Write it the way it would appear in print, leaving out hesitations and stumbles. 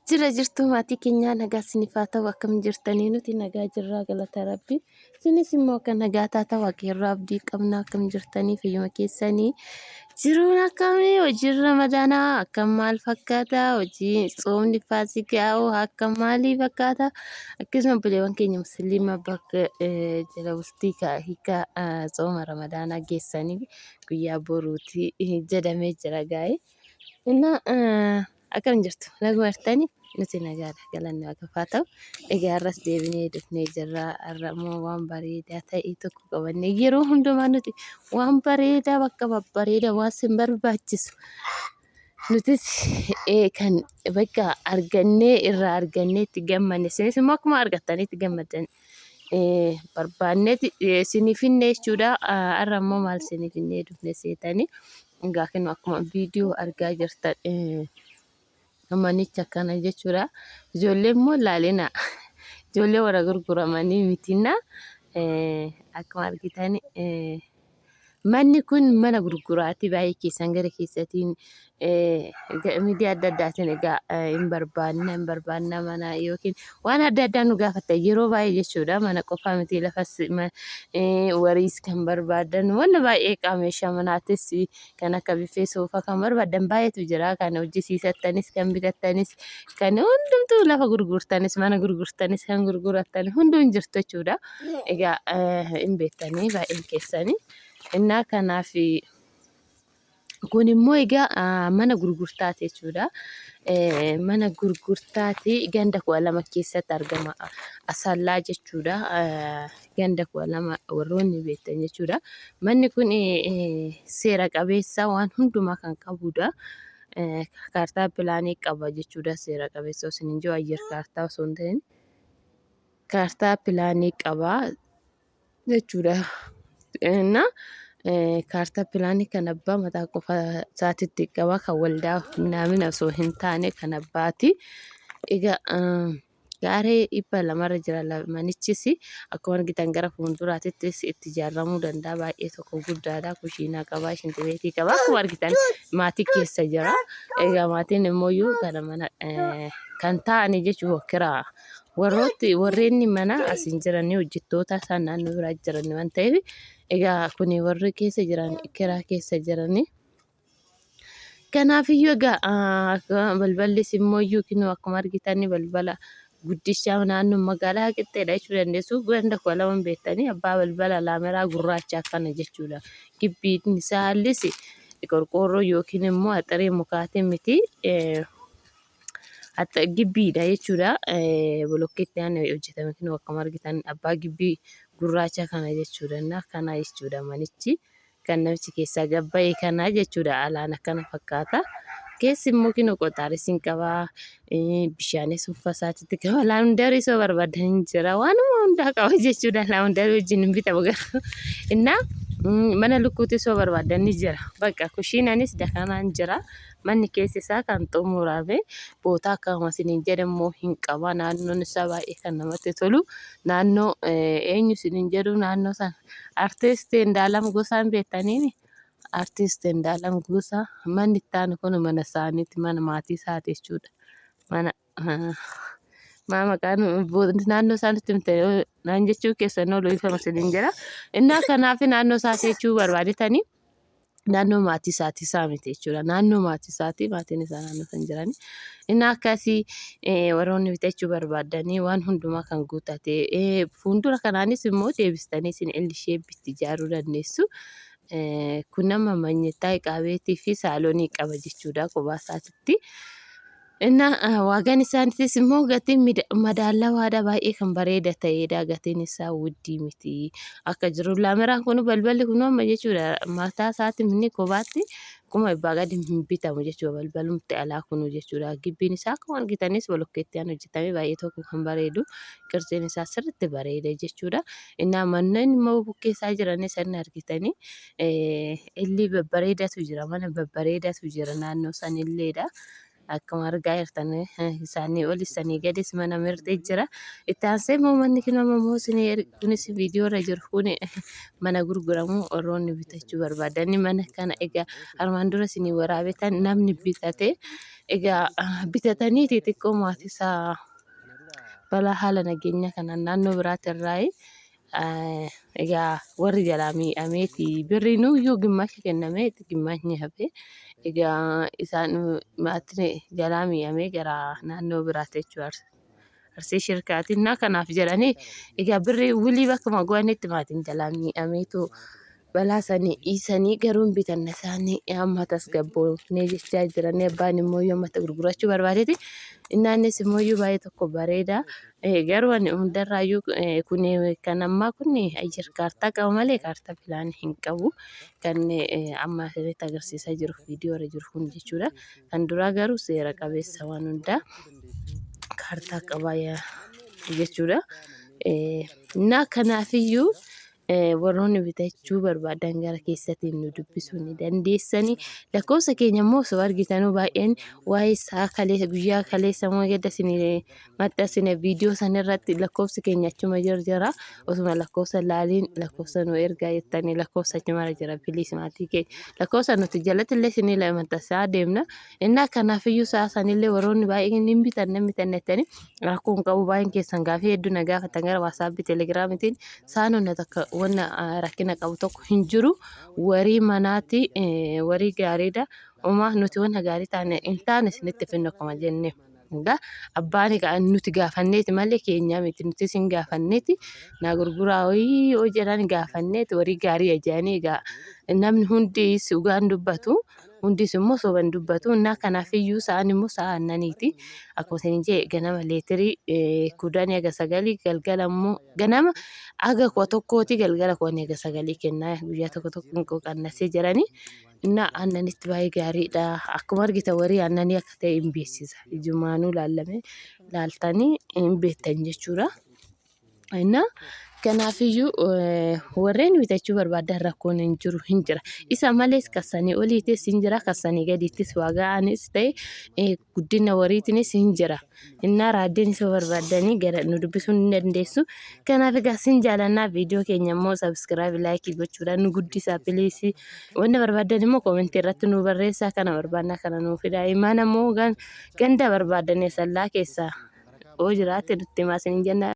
Jira jirtuu maatii keenyaa, nagaa isiniif haa ta'u. Akkam jirtanii? Nuti nagaa jirraa, galata rabbi. Isinis immoo akka nagaa taata waaqeerraa abdii qabna. Akkam jirtanii? Fayyuma keessanii? Jiruun akkamii? Hojiin ramadaanaa akkam maal fakkaata? Hojii tsoomni faasikaa hoo akkam maalii fakkaata? Akkasuma obboleewwan keenya musliima bakka jala bultii hiika tsooma ramadaanaa geessanii guyyaa boruuti jedhamee jira gaa'ee. Innaa akkam jirtu? Naguma jirtani? Nuti nagaadha. Galanni Waaqaaf haa ta'u. Egaa har'as deebinee dhufnee jirra. Har'a immoo waan bareedaa ta'e tokko qabannee, yeroo hundumaa nuti waan bareedaa, bakka babbareedaa, waan sin barbaachisu nutis kan bakka argannee irraa argannee itti gammanne, isinis immoo akkuma argattanii itti gammaddan barbaanneeti isiniif finne jechuudha. Har'a immoo maal isiniif finnee dhufne seetanii? Egaa kun akkuma viidiyoo argaa jirtan manicha akkana jechuudha. Ijoollee immoo laalina. Ijoollee warra gurguramanii mitina. Akkuma argitan manni kun mana gurguraati. Baay'ee keessan gara keessatiin miidiyaa adda addaatiin egaa hin barbaanna hin barbaanna mana yookiin waan adda addaa nu gaafatta yeroo baay'ee jechuudha. Mana qofaa miti, lafas, wariis kan barbaadan, wanna baay'ee qaama meeshaa manaatis kan akka biffee, soofaa kan barbaadan baay'eetu jira. Kan hojjisiisattanis, kan bitattanis, kan hundumtuu, lafa gurgurtanis, mana gurgurtanis, kan gurgurattan hunduu hin jirtu jechuudha. Egaa hin beektanii baay'een keessanii. Innaa kanaaf kun immoo egaa mana gurgurtaati jechuudha. Mana gurgurtaati, ganda 12 keessatti argama. Asallaa jechuudha. Ganda 12 warroonni beektan jechuudha. Manni kun seera qabeessa, waan hundumaa kan qabudha. Kaartaa pilaanii qaba jechuudha. Seera qabeessa osoo hin jiru ayyar kaartaa osoo hin ta'in kaartaa pilaanii qaba jechuudha. Na kaartaa pilaanii kan abbaa mataa qofa isaatitti qaba, kan waldaa naamina osoo hin taane kan abbaati. Egaa gaaree 200rra jira manichis. Akkuma argitan gara fuulduraatittis itti ijaaramuu danda'a. Baay'ee tokko guddaadha. Kushiinaa qaba, shintibeetii qaba. Akkuma argitan maatii keessa jira. Egaa maatiin immoo gara mana kan ta'anii jechuun kiraa warrooti, warreen mana as hin jiran hojjettoota isaan naannoo biraa jiran waan ta'eef, egaa kun warri keessa jiran kiraa keessa jiranii. Kanaafiyyuu egaa balballis immoo iyyuu kinoo akkuma argitan balbala guddichaa naannoo magaalaa qixxeedha jechuu dandeessu. Ganda 12 beektanii abbaa balbala laameraa gurraacha akkana jechuudha. Gibbiin isaa haallis qorqoorroo yookiin immoo axiree mukaatiin miti. Gibbiidha jechuudha. Bolokkeetti aan hojjetame kun akkuma argitan abbaa gibbii gurraacha kana jechuudha. Kana jechuudha manichi. Kan namichi keessaa gabba'e kana jechuudha. Alaan akkana fakkaata. Keessi immoo kinoo qoxaaris hin qaba. Bishaanis uffasaatitti qaba. Laawundarii soo barbaadan hin jira. Waanuma hundaa qaba jechuudha. Laawundarii wajjin hin bitamu garuu. Innaa mana lukkuutti soo barbaadan ni jira. Bakka kushiinaanis dakanaan jira. Manni keessi isaa kan xumurame bootaa akkuma isiniin jedhe immoo hin qaba. Naannoon isaa baay'ee kan namatti tolu. Naannoo eenyu isiniin jedhu, naannoo sana Artiist Indaalam Gosaan beektaniini? Artiist Indaalam Gosaa manni itti aanu kun mana isaaniiti, mana maatii isaati jechuudha. Mana maa maqaan naannoo isaanitti himte naan jechuu keessan oolu, ifama isiniin jedha. Innaa kanaaf naannoo isaati jechuu barbaadetanii naannoo maatii isaatii isaa miti jechuudha. Naannoo maatii isaatii, maatiin isaa naannoo san jirani. Inni akkasii warroonni bitachuu barbaadanii waan hundumaa kan guutate, fuuldura kanaanis immoo deebistanii isin illishee bitti ijaaruu dandeessu. Kun nama manyittaa iqaabeetii fi saalonii qaba jechuudha kophaa isaatitti. Inna waagaan isaaniitis immoo gatiin madaalawaadha, baay'ee kan bareeda ta'edha, gatiin isaa wuddii miti akka jiru. Laameraan kun, balballi kun amma jechuudha, mataa isaatti inni kophaatti 500,000 gadi hin bitamu jechuudha, balbalumti alaa kunu jechuudha. Gibbiin isaa akkuma argitanis bolokkeetti aan hojjetame, baay'ee tokko kan bareedu, qirtsiin isaa sirriitti bareeda jechuudha. Innaa manneen immoo bukkee isaa jiranis inni argitanii illi babbareedatu jira, mana babbareedatu jira naannoo sanilleedha. Akkuma argaa jirtan isaanii olis sanii gadis mana mirxii jira. Itti aansee immoo manni kun amma immoo isinii kunis viidiyoo irra jiru kun mana gurguramu warroonni bitachuu barbaadani mana kana egaa armaan dura isinii waraabetan namni bitate egaa bitataniiti xiqqoo maatii isaa balaa haala nageenyaa kanaan naannoo biraati irraayi egaa warri jalaa miidhameeti birriinuyyuu gimmaasha kennameeti gimmaashni hafe egaa isaan maatiin jalaa miidhamee gara naannoo biraati jechuudha. Arsii shirkaatiin kanaaf jedhanii egaa birrii wilii bakkuma go'anitti maatiin jalaa miidhameetu balaa sanii dhiisanii garuu hin bitanna isaanii amma tasgabboofnee jechaa jiranii abbaan immoo yoo ammatti gurgurachuu barbaadeeti innaannis immoo iyyuu baay'ee tokko bareeda. Garuu ani hundarraayyuu kun kan ammaa kun ayyar kaartaa qaba malee kaartaa pilaanii hin qabu. Kan amma asirratti agarsiisaa jiru viidiyoo irra jiru kun jechuudha. Kan duraa garuu seera qabeessa waan hundaa kaartaa qaba jechuudha. Na kanaafiyyuu warroonni bitachuu barbaadan gara keessatiin nu dubbisuu ni dandeessanii. Lakkoofsa keenya immoo osoo argitanuu baay'een waa'ee isaa kaleessa guyyaa kaleessa moo gadda isin maxxansine viidiyoo san irratti lakkoofsi keenya achuma jira. Osuma lakkoofsa laaliin lakkoofsa nu ergaa jettanii lakkoofsa achuma jira please maatii keenya. Lakkoofsa nuti jalatti illee isinii maxxansaa deemna. Innaa kanaafiyyuu sa'a sanillee warroonni baay'een hin bitanne hin bitanne jettanii rakkoo hin qabu baay'een keessan gaafii hedduu na gaafatan gara WhatsAppii Telegramitiin saan wanna takka wanna rakkina qabu tokko hin jiru. Warii manaati warii gaariidha. Homaa nuti wanna gaarii taane hin taane isinitti finnu akkuma jenne. Egaa abbaan egaa nuti gaafanneeti malee keenyaa miti nuti isin gaafanneeti naa gurguraa wayii yoo jedhan gaafanneeti warii gaarii jedhanii egaa namni hundi dhugaan dubbatu hundis immoo soban dubbatu innaa kanaafiyyuu sa'aan immoo sa'a aannaniiti akkuma isin jee ganama leetirii 10 haga 9 galgala immoo ganama haga 11ti galgala 10 haga 9 kennaa guyyaa tokko tokko qannasee jedhanii innaa aannanitti baay'ee gaariidha. Akkuma argitan warii aannanii akka ta'e hin beeksisa. Ijumaanuu laallamee laaltanii hin beektan jechuudha. Innaa kanaafiyyuu warreen bitachuu barbaadan rakkoon hin jiru hin jira. Isa malees kassanii oliitis hin jira kassanii gadiittis waaga'anis ta'e guddina wariitinis hin jira. Innaa raaddeen isa barbaadanii gara nu dubbisuu ni dandeessu. Kanaaf egaa sin jaalannaa viidiyoo keenya immoo subscribe like gochuudhaan nu guddisaa please. Wanni barbaadan immoo comment irratti nu barreessaa kana barbaannaa kana nuu fidaa. Mana immoo ganda barbaadan sallaa keessaa yoo jiraate nutti himaa isin jenna.